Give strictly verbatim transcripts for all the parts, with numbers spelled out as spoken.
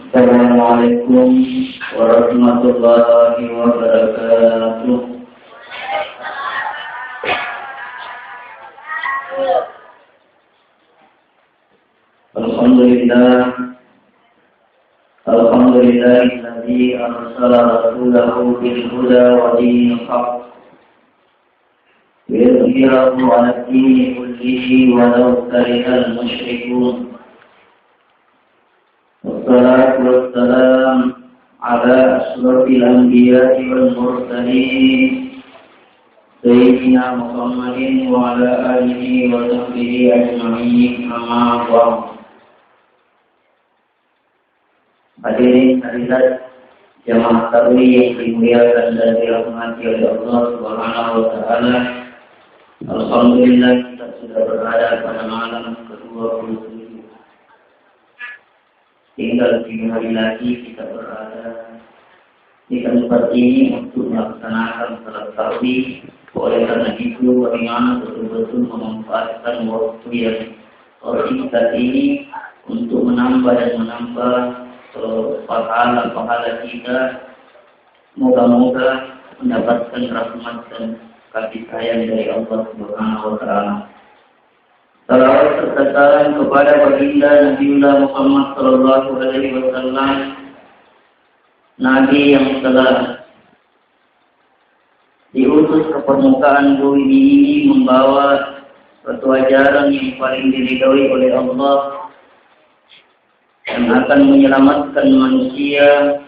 Assalamualaikum warahmatullahi wabarakatuh. Alhamdulillah. Alhamdulillahilladzi arsala rasulahu bil huda wa dinil haq liyudhhirahu 'alad dini kullihi walau karihal musyrikun. Wassalatu wassalam ala asyrafil anbiya'i wal mursalin, Sayyidina Muhammadin wa ala alihi wa sahbihi ajma'in, amma ba'd. Hadirin hadirat jamaah tarwih yang dimuliakan dan dirahmati oleh Allah Subhanahu wa Ta'ala. Alhamdulillah, kita sudah berada pada malam kedua puluh tujuh. Tinggal tiga hari lagi kita berada di tempat ini untuk melaksanakan salat tarawih. Oleh karena itu, bagaimana betul-betul memanfaatkan waktu yang tersingkat ini untuk menambah dan menambah, eh, pahala-pahala kita. Moga-moga mendapatkan rahmat dan kasih sayang dari Allah Subhanahu wa Ta'ala. Salawat serta salam kepada Baginda Nabiullah Muhammad sallallahu alaihi wasallam, Nabi yang telah diutus ke permukaan bumi ini membawa suatu ajaran yang paling diridhoi oleh Allah, yang akan menyelamatkan manusia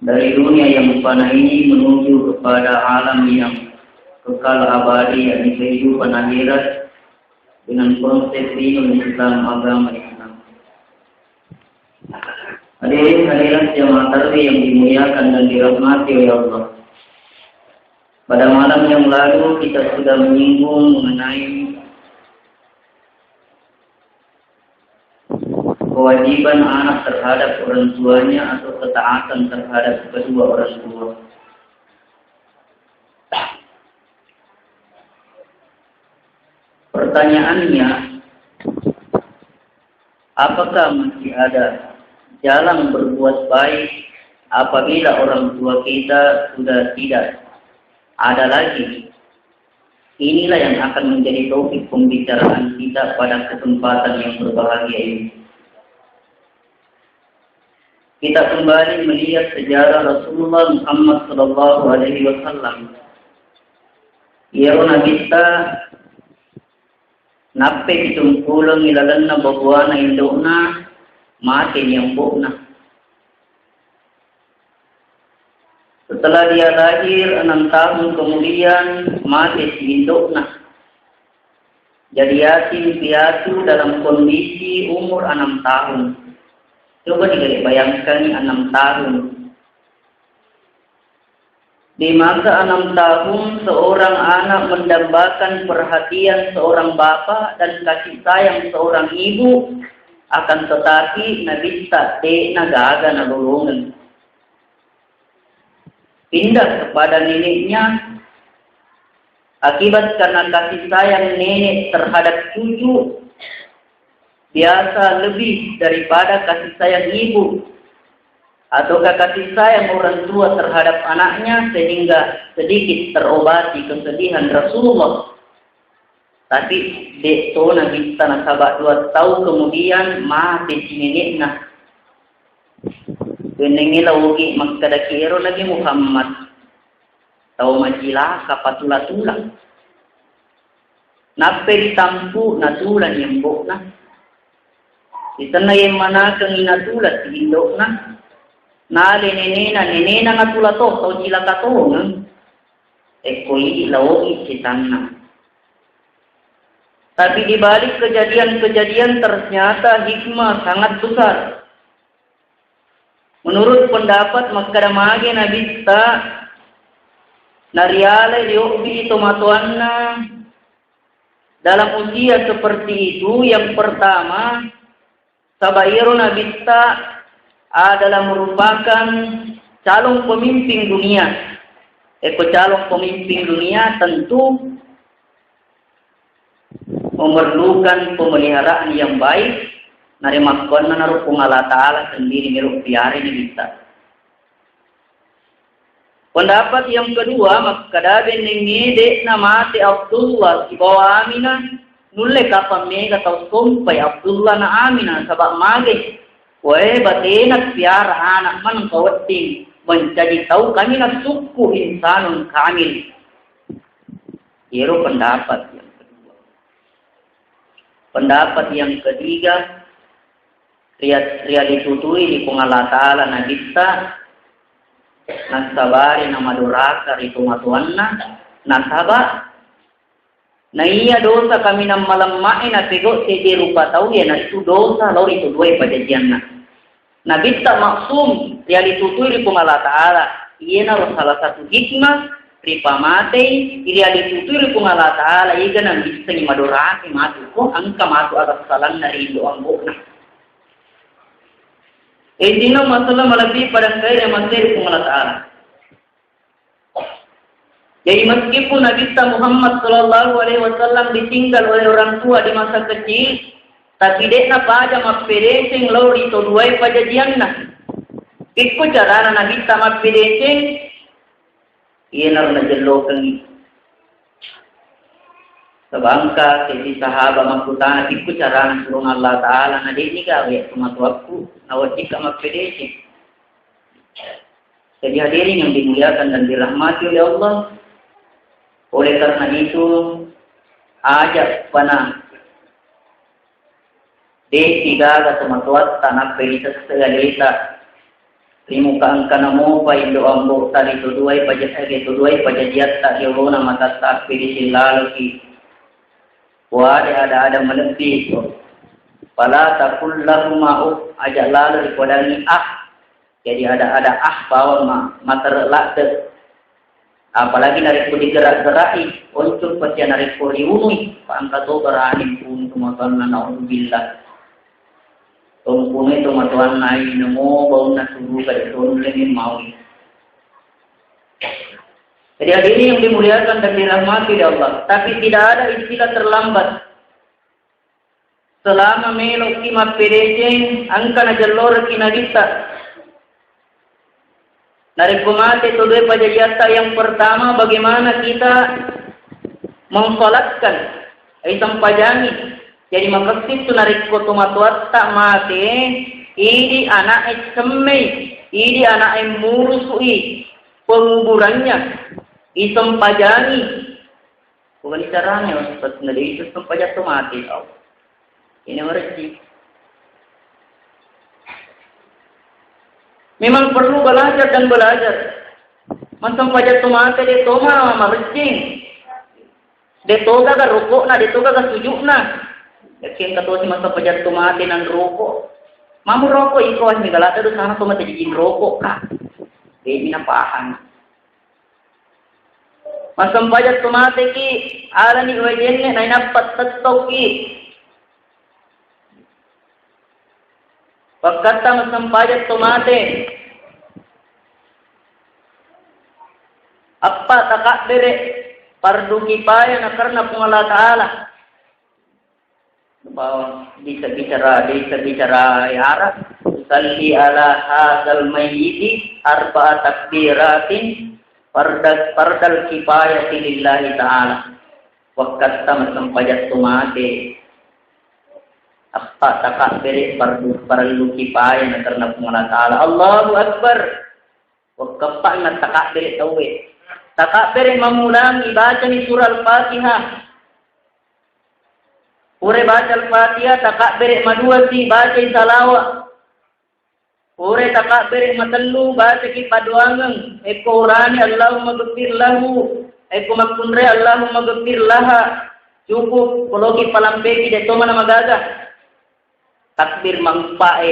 dari dunia yang fana ini menuju kepada alam yang kekal abadi, yakni kehidupan akhirat, dengan konsep dinul Islam, agama Islam. Hadirin hadirat jamaah tarwih yang dimuliakan dan dirahmati oleh Allah. Pada malam yang lalu kita sudah menyinggung mengenai kewajiban anak terhadap orang tuanya atau ketaatan terhadap kedua orang tua. Pertanyaannya, apakah masih ada jalan berbuat baik apabila orang tua kita sudah tidak ada lagi? Inilah yang akan menjadi topik pembicaraan kita pada kesempatan yang berbahagia ini. Kita kembali melihat sejarah Rasulullah Muhammad sallallahu alaihi wasallam. Iyaro Nabitta nappai pitung puleng ilalenna babuana indo'na, mate ni ambo'na. Setelah dia lahir, enam tahun kemudian, mate si indo'na. Jadi yatim piatu dalam kondisi umur enam tahun. Coba dibayangkan, enam tahun. Di masa enam tahun, seorang anak mendambakan perhatian seorang bapak dan kasih sayang seorang ibu, akan tetapi Nabitta de'na gaga nalolongeng. Pindah kepada neneknya, akibat karena kasih sayang nenek terhadap cucu biasa lebih daripada kasih sayang ibu ataukah kasih sayang orang tua terhadap anaknya, sehingga sedikit terobati kesedihan Rasulullah. Tapi de' to Nabitta, nasaba dua tahun kemudian mate si nenekna. Wenningngi laogi makkadaki ero Nabi Muhammad, tau macilaka patula-tula. Nappai ritampu natula ni ambo'na. Isenna yemmanakengngi natula si indo'na. Nale nenena, nenena natula to, tau cilaka tongeng. Ekko idi laogi setanna. Tapi di balik kejadian-kejadian ternyata hikmah sangat besar. Menurut pendapat makkeda mage Nabitta narialai riobbi tomatoanna dalam usia seperti itu, yang pertama, saba iyaro Nabitta adalah merupakan calon pemimpin dunia. Eko calon pemimpin dunia tentu memerlukan pemeliharaan yang baik, Narimakkuannanaro Puang Allah Ta'ala sendiri miro piarai nabitta. Pendapat yang kedua, makkeda bennengnge de'na mate Abdullah sibawa Aminah, nulle kapang mega tau sompai Abdullah na Aminah, saba' mage? Wae batena piara ana' maneng ka wedding mencaji tau kamil sukku, insanun kamil. Iyaro pendapat yang kedua. Pendapat yang ketiga, ria-, rialitutui ri Puang Allah Ta'ala nabitta, nassabari namadoraka ri tomatoanna, nasaba' naiya dosa kaminang malemma'e napegau seddi rupa tau, iyanaritu dosa lao ri to duae pajajianna. Nabitta maksum, rialitutui ri Puang Allah Ta'ala. Iyanaro salah satu hikmah ripamatei, rialitutui ri Puang Allah Ta'ala, iga nabissengi madoraki matu ko engka matu aga salanna ri indo ambo'na. Intinna masalah malebbi pada engkae ri Puang Allah Ta'ala. Jadi meskipun Nabi Muhammad sallallahu alaihi wasallam ditinggal oleh orang tua di masa kecil, tapi de'na paja mappedeceng lao ri to duae pajajianna. Ikko carana Nabitta mappedeceng, iyanaro najellokengngi. Sabangka seddi sahaba makkutana, ikko carana surong Allah Ta'ala, na de'ni gawe tomatoakku, naweddikka mappedeceng. Jadi hadirin yang dimuliakan dan dirahmati oleh Allah, oleh karena itu, aja' pana de' sigaga tomatoatta nappai risessai aleta ri muka engkana mopa indo ambo'ta ri to duae paja-, ri to duae pajajiatta ri olona matatta appedeceng laloki. Wade ada-ada malebbi. Fala taqul lahuma uff, aja' lalo ripodangi ah. Jadi ada-ada ah bawang ma-, matere' ladde'. Apalagi narekko digerak-gerai, oncong pasti narekko riunui, pa engka to berani pun tomatoanna, naudzubillah. Tompunui tomatoanna, ai namo baunna suruga de' to nulle memmaui. Jadi hadirin yang dimuliakan dan dirahmati oleh Allah, tapi tidak ada istilah terlambat. Selama meloki mappedeceng, engka najelloreki Nabitta. Narekko mate to dua pajajiatta, yang pertama, bagaimana kita mensolatkan, eh, sempajangi. Jadi makessing tu narekko tomatoatta mate, idi ana'e semmei, idi ana'e murusui penguburannya, isempajangi. Bukan caranya, Ustaz, nggak ada itu sempajang tu mati tau. Ini merejik. Memang perlu belajar dan belajar. Massempajang tu mate de' to ma-, marejjing. De' to gaga rokokna, de' to gaga sujukna. Yakin katosi massempajang tu mate nan rokok. Mamu rokok iko, ini galata dosana to mate dijin rokok, Kak. De' mina paham. Massempajang tu mateki, alani wae jenne, nainappa tettokki. Wakkatta massempajang tu mate. Appa takabbere, fardu kifayah na karena Puang Allah Ta'ala. Bahwa bisa bicara, bisa bicara Arab, "Salli ala hadzal mayyiti arba'a takbiratin farda-, fardal kifayati lillahi ta'ala." Wakkatta massempajang tu mate, appa takabbere fardu, fardu kifayah na karena Puang Allah Ta'ala. Allahu Akbar. Wakkappa na takabbere tauwe. Takabbere mammulangi bacani surah Al-Fatihah. Pura baca Al-Fatihah, takabbere madua si bacai salawa. Pura takabbere matellu, bacaki padoangeng. Ekko urane, Allahumma ghfir lahu. Ekko makkunrai, Allahumma ghfir laha. Cukup, poloki palampeki, de' to mana magaga. Takbir manguppae,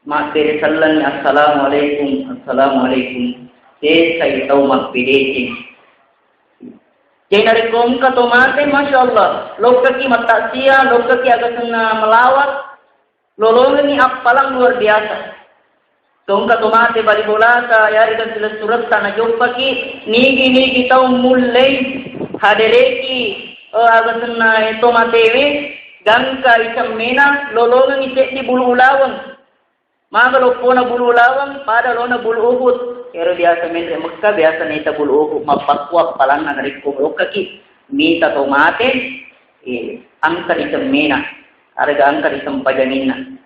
mabbere sellengngi, "Assalamualaikum, assalamualaikum." Desai tau mappedeceng. Jadi narekko engka to mate, masya Allah, lokkaki mattaksiah, lokkaki agasenna melawat, lolongengngi appalang luar biasa. Tongka to mate bali bolata, yarega silessuretta najoppaki, nigi-nigi tau mullei hadereki, eh, agasenna to matewe, Gangka icemmena, lolongengngi seddi bulu ulaweng. Maga loppona bulu ulaweng, pada lona bulu Uhud. Ero biasa menre Mekka, biasa naita bulu Uhud. Mappakkua appalanna narekko lokkaki mita to mate, eh, angka icemmena, arega angka isempajanginna.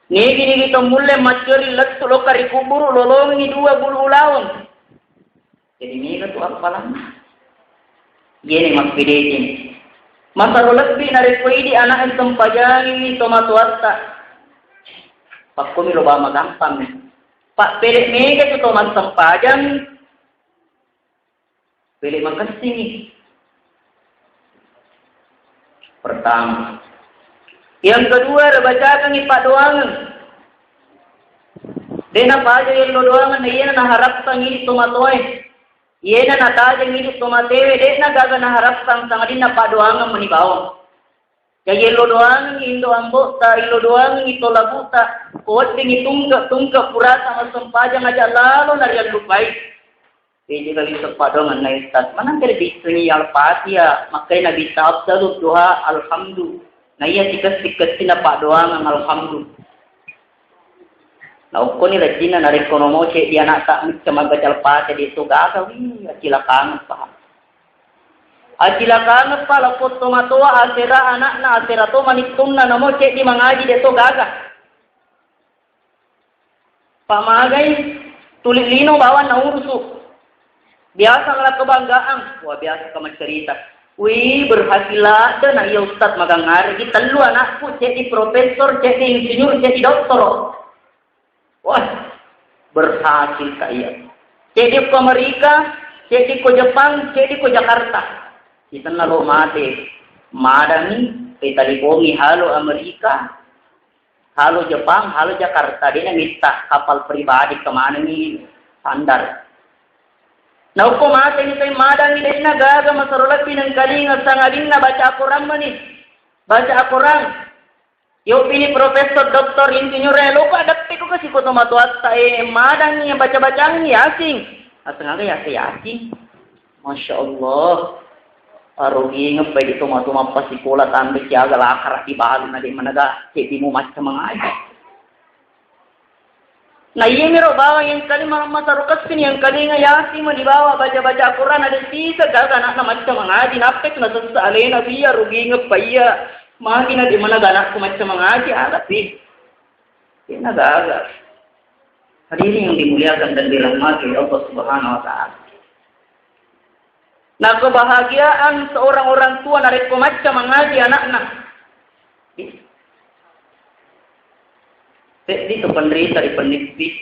Nigi-nigi to mulle maccori lettu lokka ri kuburu, lolongengngi dua bulu ulaweng. Jadi mega tu appalang. Iyene mappedeceng. Masaro lebbi narekko idi anak sempajangi tomatoatta. Pakkomi lo bama gampang. Pak pede mega tu to massempajang. Pede makessingi. Pertama. Yang kedua, rebacakangi paddoangeng. De'na paja yello doangeng na iyena naharapkan idi tomatoae. Iyena natajeng idi tomatewe, de'na gaga naharapkan sangadinna paddoangeng meni bawang. Jaji yello doangeng indo ambo'ta, illo doangeng ito labu'ta, ko weddingi tungke-tungke purata massempajang aja lalo nariallupai. Eje kali seppaddoangeng na Ustaz. Maneng kali bissengi Al-Fatihah, makkai Nabi afdalud duha alhamdu. Na iya sikessi-kessina paddoangeng alhamdu. Na okkoni rejjinna narekko nomo ceddi anakta micca maggaca Al-Fatihah de to gaga, wih, acilakangeng pa. Acilakangeng pa lapotto matoa asera anakna, asera to manittunna nomo ceddi mangaji de to gaga. Pamagai tuli lino bawang naurusu. Biasa ngala kebanggaan, wah biasa ka maccarita. Wih, berhasil ada nak iya ustad magang hari. Di tellu anakku, cek di profesor, cek di insinyur, cek di doktor. Wah, berhasil ka iya. Cek di ko Amerika, cek di ko Jepang, cek di ko Jakarta. Kita nalo mate, madami, petalipongi halo Amerika, halo Jepang, halo Jakarta, de'na mitta kapal pribadi kemanengi sandar. Naukko mateni tai madangi de'na gaga masaro lebbi nengkalinga sangadinna baca Al-Quran meni. Baca Al-Quran. Yo pini profesor, doktor, insinyur, eh, lupa deppe ko kasi ko tomatoatta, eh, madangi baca-bacangi Yasin. Asengaga Yasin, Yasin. Masya Allah. Arogingeng pai di toma-toma passikola tambe siaga lakara di balu na de managa ceddimu macca mangaji. Na iyemiro bawang yang kalima masaro kessini yang kalinga Yasin mani bawa baca-baca Quran ada sisa gaga anakna macca mangaji nappe tu nasessa alena biya rugingeng pai iya magi na de managa anakku macca mangaji ada pi. De'na gaga. Hadirin yang dimuliakan dan dirahmati oleh Allah Subhanahu wa Ta'ala. Nah, kebahagiaan seorang orang tua narekko macca mangaji anakna. Seddi tu penderita di pendidik.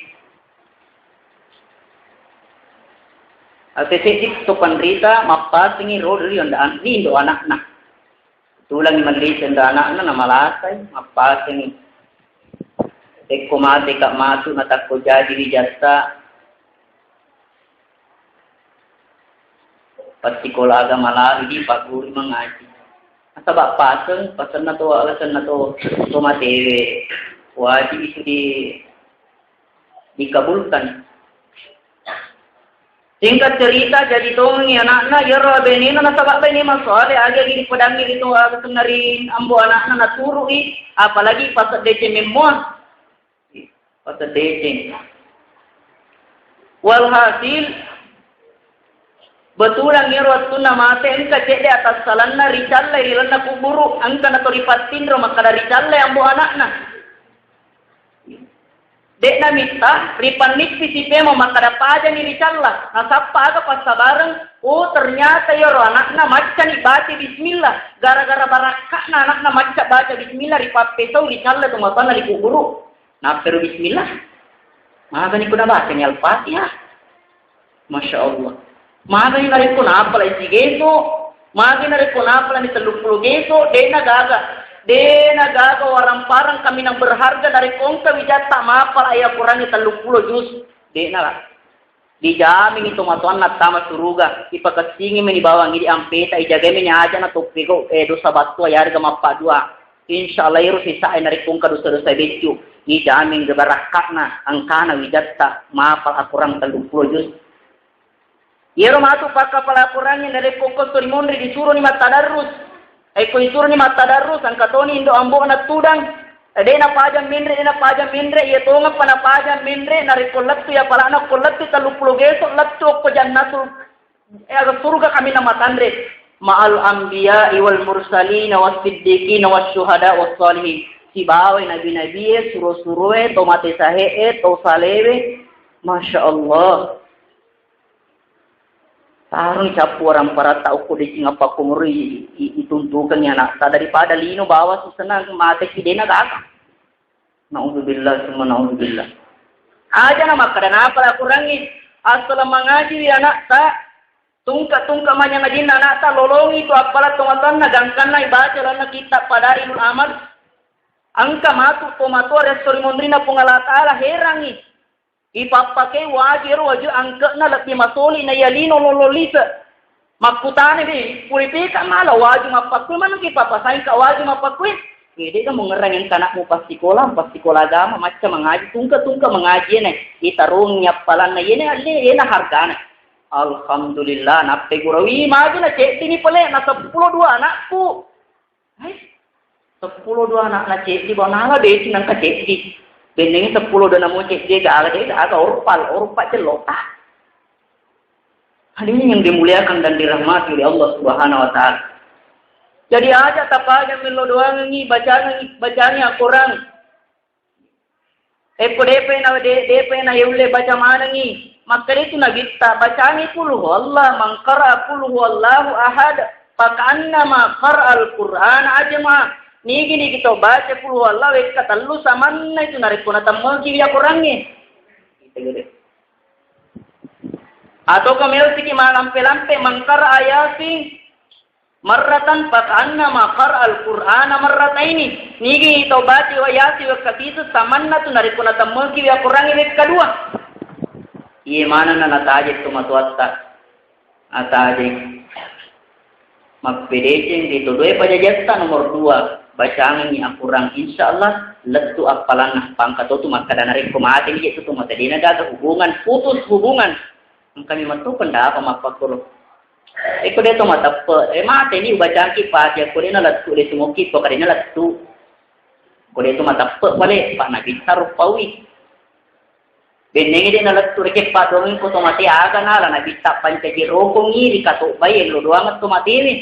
Ate seddi tu penderita mappasengi ro ri indo anakna. Tulangi melliceng ri anakna namalasai, mappasengi. Tekko mate ka matu natakko jaji wijatta. Passikolaga malari di pagguru mangaji. Nasaba paseng, pasenna to, alasenna to, to matewe. Wajib itu di dikabulkan. Singkat cerita, jadi tongengi anakna, iyaro abenena nasaba bene masoale, agi-agi dipedangi itu aga sengari ambo anakna naturui, apalagi paseddeceng memmoa. Paseddeceng. Walhasil, betulang iyaro wettunna mate engka cedde atassalanna ricallai ri lalenna kuburu, engka nato ripattinro makkada ricallai ambo anakna. De'na mitta, ripannippi sipemo makkada pajani ricalla, nasappa aga passabareng, oh ternyata iyaro anakna maccani baca bismillah, gara-gara barakka'na anakna macca baca bismillah ripappesau ricalla tomatoanna ri kuburu. Napperu bismillah. Magani kuna bacani Al-Fatihah. Masya Allah. Magani narekko napalai sigeso, magani narekko napalai telluppulo geso, de'na gaga. De'na gaga warang-parang kaminang berharga narekko engka wijatta mapala ayat Quran telluppulo juz. De'na lah. Dijamingi tomatoanna tama suruga, ipakessingi meni bawang idi ampeta, ijagai meni aja na toppego, eh, dosa battua yarega mappaddua. Insya Allah ero sisa'e narekko engka dosa-dosa beccu, ijamin ge barakka'na engkana wijatta mapal akorang telluppulo juz. Iyaro matu pakkapala Al-Qurangnge narekko engka to rimonri disuroni mattadarrus. Eko isuruni mattadarru, sangkatoni indo ambo'na tudang. De' napajang menre, de' napajang menre, iya tongeng pa napajang menre, narekko lettu iya palana ko lettu telluppulo geso, lettu okko jannatul, eh, aga surga kami namatanre. Ma'al anbiya'i wal mursalina was siddiqina was syuhada was sholihin. Sibawai nabi-nabie, suro-suroe, to mate sahe'e, to salewe. Masya Allah. Tarung cappu waramparatta okko deceng appakkongoroi i-, i-, ituntukengngi ana'ta daripada lino bawang sisenna mate ki de'na gaga. Naudzubillah summa naudzubillah. Aja na makkeda napa la kurangngi. Assaleng mangaji wi ana'ta, tungke-tungke manyang ajinna ana'ta, lolongi tu appalang tomatoanna, gangkanna ibaca lalenna kitta Fadailul Amal. Engka matu tomatoa resso ri monrinna Puang Allah Taala, herangngi. Ipappakei waju ero, waju angke'na lebbi masoli na iya lino lolo lise. Makkutana mi, puripika mala waju mappakkui, manukki pappasaingka waju mappakkui? Wede ga mungerang engka anakmu passikola, passikola agama, macca mangaji, tungke-tungke mangaji ene, itarungi appalanna yene alle, yena hargana. Alhamdulillah, nappe gurawi maju na ceddini pale, na seppulo dua anakku. Eh, seppulo dua anakna ceddi, bawa nala beci nangka ceddi. Bennengi seppulo dua namo ceddi, gaga de, gaga orpal, orpa celloka. Hadirin yang dimuliakan dan dirahmati oleh Allah Subhanahu wa Ta'ala. Jadi aja tapajang mello doangengi, bacangi, bacangi Al-Quran. Eko depe na, de-, depe na yaulle baca manengi. Makkeda itu Nabitta, bacangi qul huwallah, man qara'a qul huwallahu ahad, faka'annama qara'al Qur'ana ajma. Nigi-nigi to baca qul huwallah wekka tellu samanna itu narekko natemmengki wi Al-Qurangnge. Atau kamelosiki malampe-lampe, man qara'a Yasin marratan faka'annama qara'al Qur'ana marrataini. Nigi tau baca wa Yasin wekka pitu samanna tu narekko natemmengki wi Al-Qurangnge wekka dua. Iye manenna natajeng tomatoatta. Natajeng. Mappedeceng ri to dua pajajatta nomor dua. Bacangengi Al-Quran, insya Allah lettu appalanna. Pangka to tu makkeda narekko mate ni je tu, tu mate dena gaga hubungan, putus hubungan. Engkami mettu pendapat mappakkoro. Eko de to mateppe, eh, mate ni ubacangki Fatiha, ko de na lettu, de sumokki, ko de na lettu. Ko de to mateppe pale, pa Nabitta ruppaui. Bennengi de na lettu, reke padongeng ko to mate aga na la Nabitta pancaji rokongi ri katobbai ello doang to mate ni.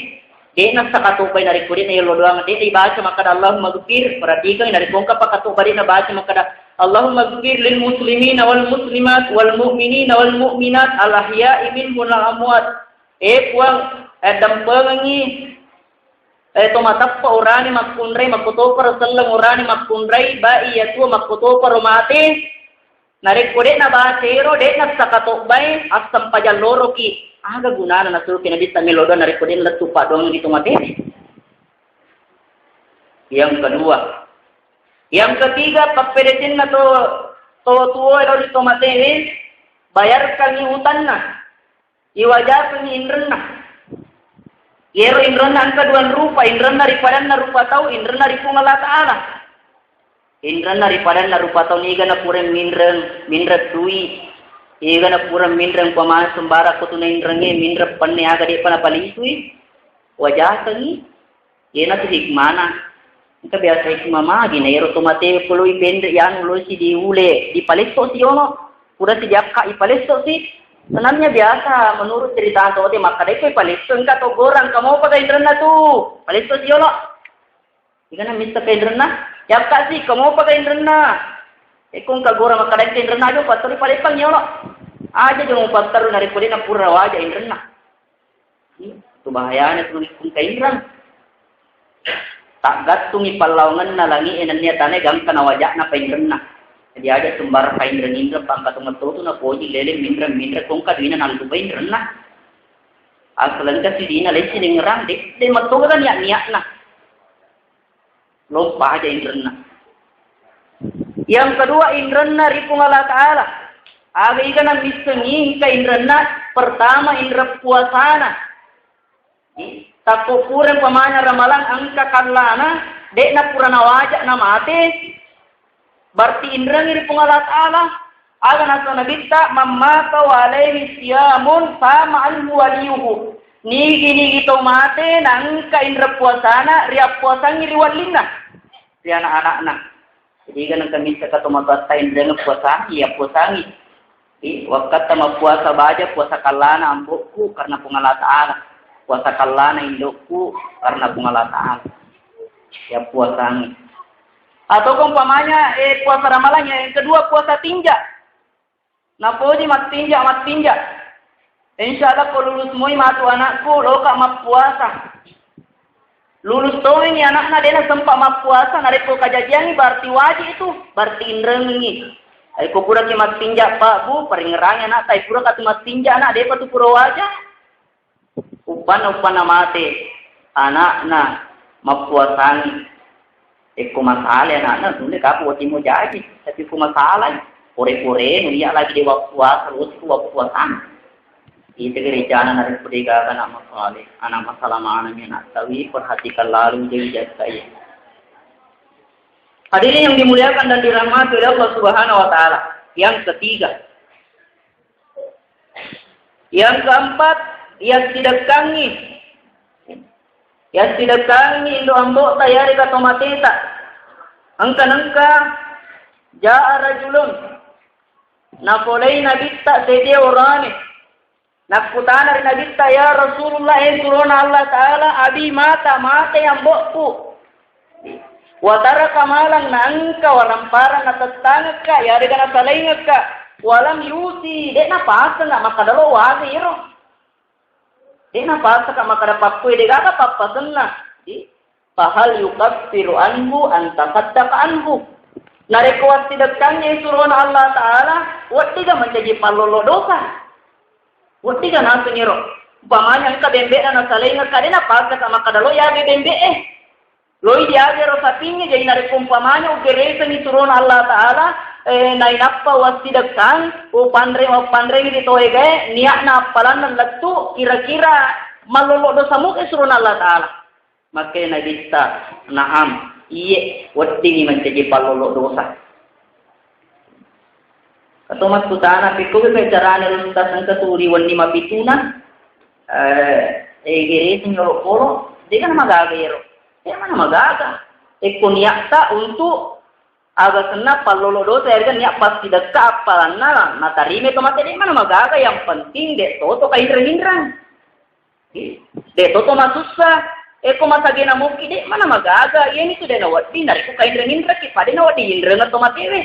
De na sakatobbai narekko de na ello doang, de na ibaca makkeda Allahumma gfir, perhatikan narekko engka pakatobba de na baca makkeda Allahumma gfir lil muslimina wal muslimat wal mu'minina wal mu'minat al ahya'i minhum wal amwat. Eh, Puang, eh, dampengengi, eh, to mateppa urane makkunrai, makkotoparo selleng urane makkunrai, bai iya tuo makkotoparo mate. Narekko de'na baca ero, de'na sakatobbai, assempajang loroki. Aga gunana nasuroki Nabitta melo doang narekko de'na lettu paddoangeng ri to mate? Yang kedua. Yang ketiga, pappedecenna to, to tuo ero ri to mate, bayarkangi utanna. Iwajakengngi inrenna. Iyero inrenna engka duang rupa, inrenna ri padanna rupa tau, inrenna ri Puang Allah Ta'ala. Inrenna ri padanna rupa tau, niga na pura minreng, minreng dui, niga na pura minreng pamana sembarang ko tuna inrengnge, minreng penne aga de'pa napalisui, wajakengngi. Iyanatu hikmana. Engka biasa hikmah magi na ero to mate poloi penre yanu losi diule, dipalesso si yono. Pura si diakka ipalesso si. Senamnya biasa menurut cerita to de makkadai ko ipalesso engka to gorang, kamu apa ga inrenna tu? Palesso si yono. Igana mista ka inrenna? Yakka si, kamu apa ga inrenna? Eko engka gorang makkadai ka inrenna aja pattori palepang yono. Aja jo patteru narekko de na pura waja inrenna. Tu bahayana tu engka inreng. Taggattungi pallawangenna langi'e nennia tanae gangka nawaja'na painrenna. Jadi aja sembarang painreng-inreng pangka tu metto tu napoji lele minreng-minreng kongka duina nallupai inrenna. Asal engka sidina lesi dengerang de, de metto ga niat-niatna. Lompa aja inrenna. Yang kedua, inrenna ri Puang Allah Ta'ala. Aga igana missengi engka inrenna, pertama inreng puasana. Takko pura umpamanya Ramalang engka kallana, de'na pura nawaja namate, berarti inrengi ri Puang Allah Ta'ala. Aga nasa Nabitta, "Man mata wa alaihi siyamun sama anhu waliyuhu." Nigi-nigi to mate naengka inreng puasana riappuasangi ri wellinna, ri anak-anakna. Jadi kan engka missaka to matoatta inreng puasangi, yappuasangi. Di wakkatta mappuasa baja, puasa kallana ambo'ku karena Puang Allah Ta'ala. Puasa kallana indo'ku karena Puang Allah Ta'ala. Yappuasangi. Atau umpamanya eh, puasa ramalannya, yang kedua puasa tinja. Napoji mattinja, mattinja. Insya Allah ko lulus moi matu anakku, loka mappuasa. Lulus tongeng anakna dena sempat mappuasa, narekko kajajiangi berarti wajib itu, berarti inrengi. Ai ko pura ki mattinja Pak Bu, paringerangi anak tai pura katu mattinja anak depa tu pura wajib. Uppanna, uppanna mate anakna mappuasangi. Ekko masalah anakna, nulle kapu wati mo jaji. Tapi ko masalah, pore-pore, nu iya lagi de wappuasa, wati ko wappuasang. Itu gerejana narekko degaga anak masalah, anak masalah mana mi anak tawi, perhatikan lalu jadi jaga iya. Hadirin yang dimuliakan dan dirahmati oleh Allah Subhanahu wa Ta'ala. Yang ketiga, yang keempat, yassidekkangi. Yassidekkangi indo ambo'ta yarega tomateta. Engka nengka ja'a rajulun. Napolei nabitta sedia orane. Nakkutana ri nabitta, "Ya Rasulullah, eh surona Allah Ta'ala, abi mata, mate ambo'ku. Wataraka malang, naengka waramparang natettangekka, yarega nasalaingekka. Walam yusi, de' napaseng, makkada lo wasi iro. De' napaseng makkada pappui, de' gaga pappasenna." Di, "Fahal yukaffiru anhu an tasaddaqa anhu?" Narekko wassidekkangnge surona Allah Ta'ala, weddiga mancaji pallolo dosa? Weddiga naseng iro? Umpamanya engka bembe'na nasalaingekka, de' napaseng makkada lo yage bembe'e. Loi diaga ro sapingnge, jadi narekko umpamanya ugeresengi surona Allah Ta'ala, eh, nainappa wassidekkang, upanre-, upanrengi ri toegae, niatna appalanna lettu, kira-kira mallolo dosa muke surona Allah Ta'ala. Makkeda nabitta, "Na'am, iye, weddingi mancaji pallolo dosa." Kato makkutana, "Pekko bebe carane Ustaz engka tu ri wenni mapituna, eh, eh, gereseng yolo polo, de' kan magaga yero." De' mana magaga. Ekko niatta untuk aga senna pallolo dosa, yarega niat passidekka appalanna natarime to mate, de' mana magaga, yang penting de' toto kainreng-inreng. De' toto masussa. Eko masagena moki de' mana magaga. Iyanitu de' nawedding narekko kainreng-inrekki, pada nawedding inreng to matewe.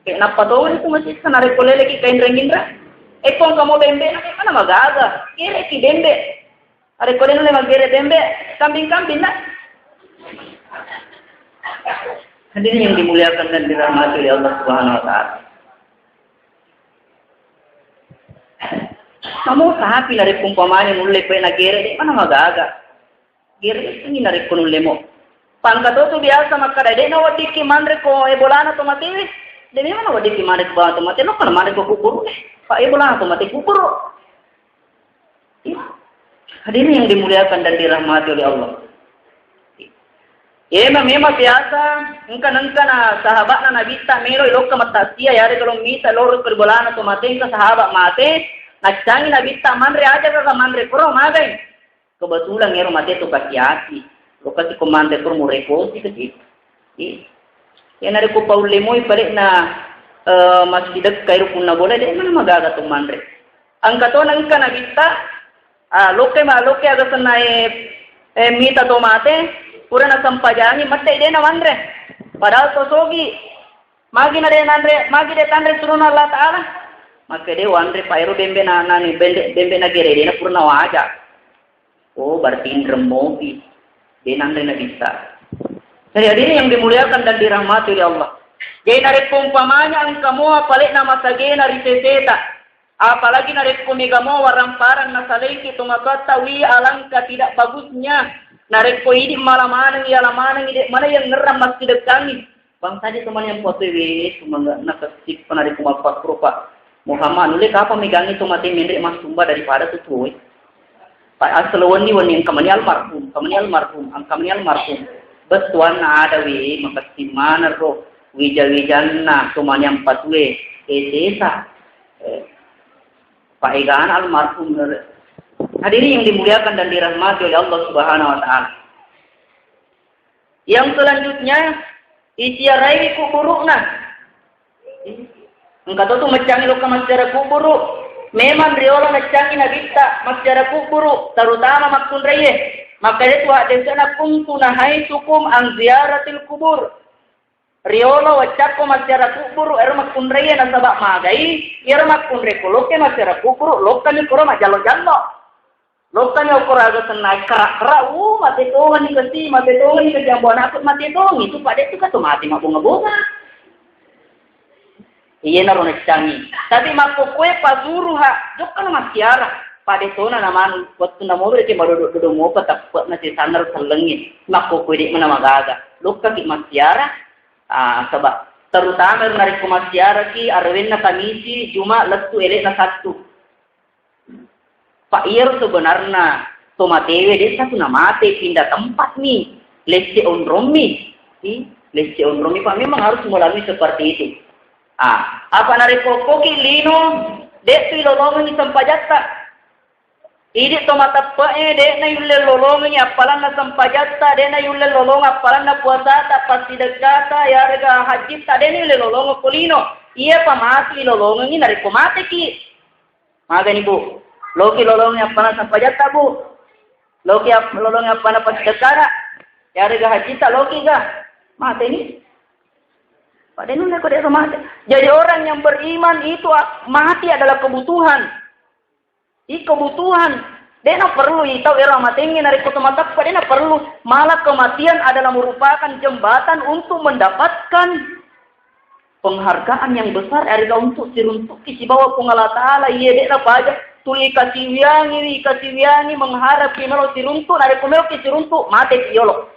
Ke nappa tongeng tu masissa narekko leleki kainreng-inreng. Eko engka mo bembe'na de' mana magaga. Kereki bembe'. Narekko de' nulle maggere bembe', kambing-kambing na. Hadirin yang dimuliakan dan dirahmati oleh Allah Subhanahu wa Ta'ala. Namo sapi narekko umpamanya nulle koe nagere, de' mana magaga. Geresengi narekko nulle mo. Pangka to tu biasa makkada, "De' naweddikki manre ko e bolana to mate." De' memang naweddikki manre ko bolana to mate, lokka manre ko kuburu. Pak, e bolana to mate kuburu. Hadirin yang dimuliakan dan dirahmati oleh Allah. Iya, memang biasa, engka nengka na sahabatna Nabitta melo lokka mattasia, yarega lo mita loro ri bolana to mate, engka sahabat mate, naccangi Nabitta manre, aja kaka manre, koro magai. Kebetulan ero mate tu kaki-aki, lokka si ko manre koro murekosi kaki. Iya. Iya, narekko paulle moi palekna, eh, massidekka ero punna bola, de' mana magaga to manre. Engka to nengka Nabitta, ah, lokke ma-, lokke aga senna e, eh, mita to mate, pura nasempajangi, mette de' nawanre. Padahal to sogi, magi na de' nanre, magi de' tanre surona Allah Ta'ala. Makke de' wanre, pa ero bembe na, nani, bende-, bembe na gere, de' na pura nawaja. Oh, berarti inreng mopi. De' nanre Nabitta. Jadi hadirin yang dimuliakan dan dirahmati oleh Allah. Jadi narekko umpamanya engka moa palekna masagena ri seseta, apalagi narekko mega moa warang-parang nasalaiki tomatoatta, wi, alangkah tidak bagusnya. Narekko idi mala maneng, iala maneng, de' mana yang ngerang massidekkangi. Bangsa aja teman yang foto we, cuma nggak nakasih pernah di rumah Pak Muhammad, nulle kapang megangi to mate menre massumba daripada tu tuwe. Pak asal wenni wenni engka mani almarhum, engka mani almarhum, engka mani almarhum. Bettuanna ada we, makasih mana ro, wija-wijanna, to mani ampatue, eh, desa. Eh, Pak egana almarhum nere. Hadirin yang dimuliakan dan dirahmati oleh Allah Subhanahu wa Ta'ala. Yang selanjutnya, iziarahi kuburu'na. Engka to tu maccangi lokka massiara kuburu. Memang riolo naccangi nabitta massiara kuburu, terutama makkunraie. Maka itu hadisna, "Kuntu nahaitukum an ziyaratil kubur." Riolo waccakko massiara kuburu ero makkunraie, nasaba magai iyaro makkunrai ko lokke massiara kuburu, lokkani koro majallo-jallo. Lokkani okko raga senna kara-kara, uh, mate tongani kasi, mate tongani kasi ambo anakku, mate tongi tu pada itu kato mati mabbonga-bonga. Iye naro neccangi. Tapi makkokkoe pasuruha, jokkana massiara. Pada tona namanu, wettu namoro ke madodo-dodo mopa tappe na sisanna sellengi. Makkokkoe de mana magaga. Lokkaki massiara, ah, saba terutama narekko massiara ki arawenna Kamisi, Juma, lettu, elek na Sattu. Pak, iyaro sebenarna to matewe de satu namate, pindah tempat mi, lecce onrong mi. I, lecce onrong mi, Pak, memang harus melalui seperti itu. Ah, apa narekko koki lino, de tu ilolongengi sempajatta. Idi to mateppe'e, de na yulle lolongengi appalanna sempajatta, de na yulle lolong appalanna puasata, passidekkata, yarega hajjitta, de na yulle lolongeng ko lino. Iya pa matu ilolongengi narekko mateki. Magani, Bu. Loki lolongi appana sampajatta, Bu. Loki ap-, lolongi appana passidekkana. Yarega hajjitta loki ga? Mateni. Pada nuna ko de mate. Jadi orang yang beriman itu a-, mati adalah kebutuhan. I kebutuhan. De na perlu itau ero amatengnge narekko to mateppa, de na perlu. Malah kematian adalah merupakan jembatan untuk mendapatkan penghargaan yang besar, erega untuk siruntuki sibawa Puang Allah Ta'ala, iye de na paja tuli kasiwiangi, kasiwiangi mengharap ki melo siruntu, narekko melo ki siruntu, mate ki yolo.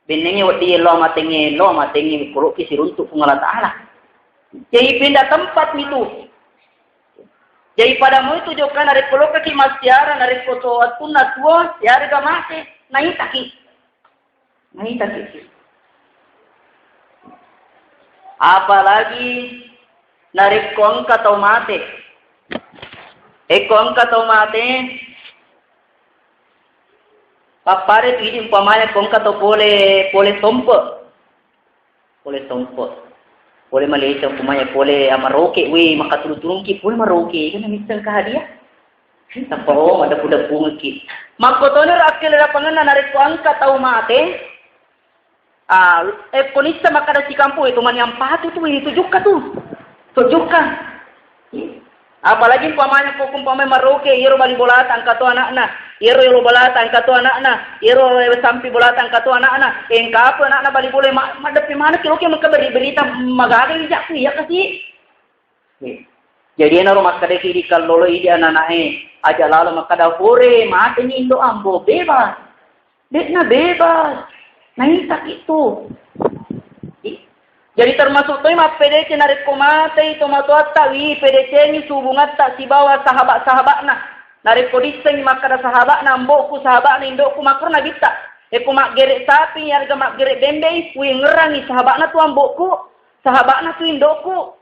Bennengnge wedding lo amatengnge, lo amatengnge koloki siruntu Puang Allah Ta'ala. Jadi pindah tempat mi tu. Jadi pada mau itu jokka narekko lokaki massiara, narekko to wattunna tuo, yarega mate, naitaki. Naitaki. Apalagi narekko engka tau mate. Ekko engka tau mate, pappada tu idi umpamanya ko engka tau pole, pole sompe. Pole sompe. Pole Malaysia umpamanya pole amaroke, we, makaturu-turungki pole maroke, kan misseng ka hadiah. Tappa o, madeppu-deppungekki. Makkotoni ro akkele lapangenna narekko engka tau mate, ah, eh, ko nissa makkada sikampung, eh, to mani ampatu tu, eh, to jokka tu. To jokka. Apalagi umpamanya ko umpamanya maroke, iyaro bali bolata engka to anakna, iyaro yolo bolata engka to anakna, iyaro, eh, sampi bolata engka to anakna, eh, engka apa anakna bali bola ma-, maddeppe maneng ki loke mengka beri-, berita magaga ijakku iya kasi. Eh. Jadi enaro makkadaki idi kallolo idi ananae, aja lalo makkada hore, mateni indo ambo, bebas. De'na bebas. Naitaki tu. I-, jadi termasuk toi mappedece narekko matei tomatoatta, wi, pedecengi hubungatta sibawa sahabat-sahabatna. Narekko dissengi makkada sahabatna, ambo'ku, sahabatna, indo'ku, makkoro nabitta. Ekko maggere sapi, yarega maggere bembei, wi, ngerangi sahabatna tu ambo'ku, sahabatna tu indo'ku.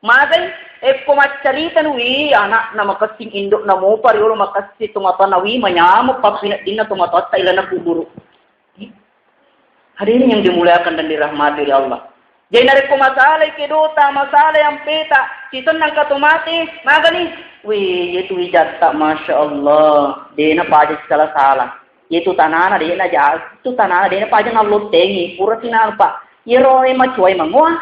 Magai, ekko maccaritani, wi, anakna makessing, indo'na mopa riolo makessing, tomatoanna, wi, manyameng pappineddinna tomatoatta ilana kuburu. Hadirin yang dimuliakan dan dirahmati oleh Allah. Jadi narekko masalai kedota, masalai ampeta, sisenna engka to mate, magani, wi, yetu wijatta, masya Allah, dena paja sala-sala. Yetu tanana dena ja, itu tanana dena paja nallottengi, pura sinampa. Yero e macuai mangoa.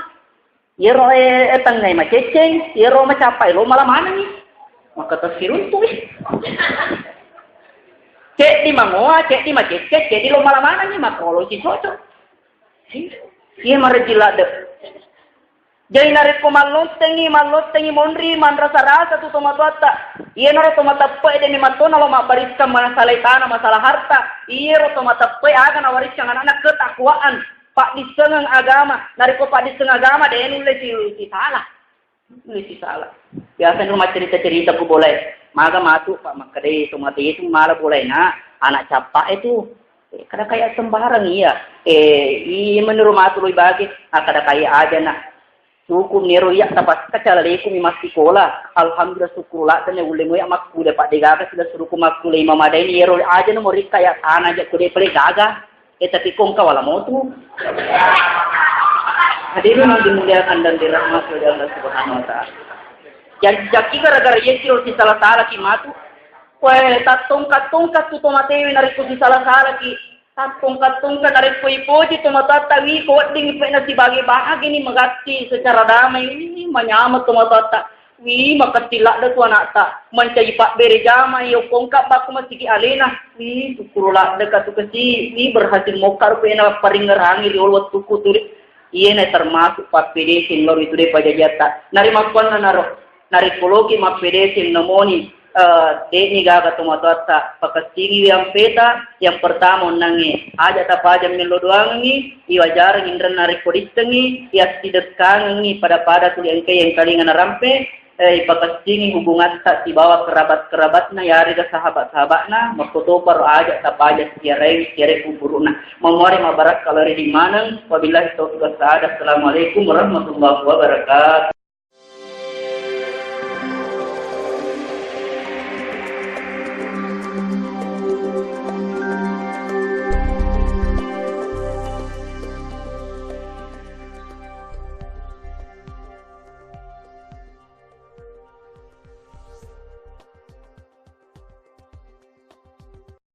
Iyaro, eh, eh, tengngai macecceng, iyaro macappai lo mala manengi. Maka tessiruntu'i. Ceddi mangoa, ceddi macecceng, ceddi lo mala manengi, maka olo sisoco. Iya marejji ladde. Jadi narekko mallottengi, mallottengi monri, manrasa-rasa tu tomatoatta. Iyanaro tomateppe'e demi mattona lo mabbariskang masalah tanah, masalah harta. Iyaro tomateppe'e aga nawariskang anakna ketakwaan. Paddissengeng agama. Narekko paddissengeng agama, de nulle si-, sisala. Nulle sisala. Biasa nuru maccerita-cerita ku bolae. Maga matu, Pak, makkeda, "Eh, to mate itu mala bolae, Nak. Anak cappa'e tu." Eh, kada kayak sembarang iya. Eh, iya menurut matu lui bagi. Ah, kada kayak aja, Nak. Suku nero iya tapakka calaleku mi massikola. Alhamdulillah, syukur ladde ne ulle moya makkuda, padde gaga sila suruku makkuda Imam Madaini, yero aja no morikka ya tana aja kude pale gaga. Eh, tapi kongka wala motu. Hadirin yang dimuliakan dan dirahmati oleh Allah Subhanahu wa Ta'ala. Jadi, jaki gara-gara iya kiro si salah-salah ki matu. Weh, tattongka-tongka tu tomatewe narekko si salah-salah ki. Tattongka-tongka narekko ipoji tomatoatta, wi ko wedding pe na sibage-bage ni magatti secara damai, wi manyameng tomatoatta. Wi makatti ladde tu anakta. Mancaji pabbere jama iyo kongka bakku masigi alena. Wi syukur ladde ka tu kasi, wi berhasil mokka rupe na paringerangi ri olo wettukku tu. Iyena termasuk pappedeseng lao ri tu de pajajiatta. Nari makkuanna naro. Narekko loki mappedeseng namoni, eh, de'ni gaga tomatoatta, pakessingiwi ampeta. Yang pertama onnangnge, aja tapaja mello doangengngi, iwajareng inrenna rekko dittengngi, iassidekkangengngi pada-pada tuli engkae engkalinga narampe, eh, ipakessingi hubungatta sibawa kerabat-kerabatna yarega sahabat-sahabatna, makkotoparo aja tapaja siarai siare kuburu'na. Mamuare mabarakka lao ri maneng. Wabillahi taufiq wassaada. Assalamualaikum warahmatullahi wabarakatuh.